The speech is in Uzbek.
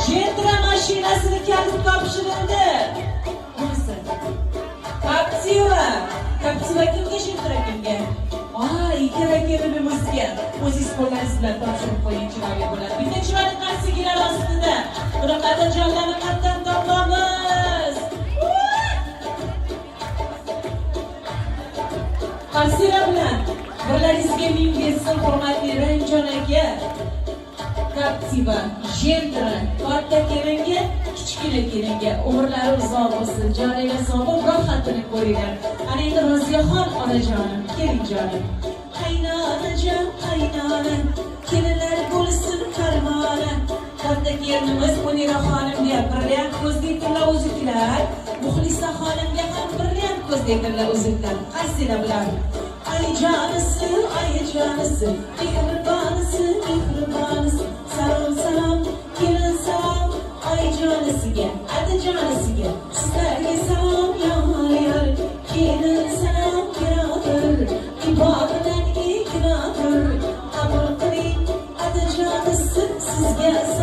Gentra mashinasini kaliti topshirildi. Bunisi. Captiva. Captiva kimga, Gentra kimga? Ikkala kelinimizga o'zingiz qo'llaringiz bilan topshirib qo'ying, chiroyli bo'ladi. Bitta chiroyli qarsagilar ostida. Bunaqa otajonlarni qayerdan topamiz? Qarsaklar bilan birlaringizga ming bersin, hurmatli Ranjon aka. Captiva, Gentra, katta kelinga, kichkina kelinga umrlari uzoq bo'lsin, joninglar sog' bo'lib, rohatini ko'ringlar. Ana endi Roziyaxon onajonim, keling jonim. Qaynonajon, qaynona, kelinlar bo'lsin parvona. Katta kelinimiz Munira xonimga brilliant ko'zli tilla uzuklar, Muxlisa xonimga ham brilliant ko'zli tilla uzuklar. Qaysinglar bilan? Ay jonisi, ay jonisi, mehribonisi, mehribonisi. Salom, salom, kelin salom, ay jonisiga, adajonisiga. Sizlarga salom, yor, yor. Kelin salom, kirodir, ibo bilan ikrodir. Qabul qiling, adajonisi, sizga.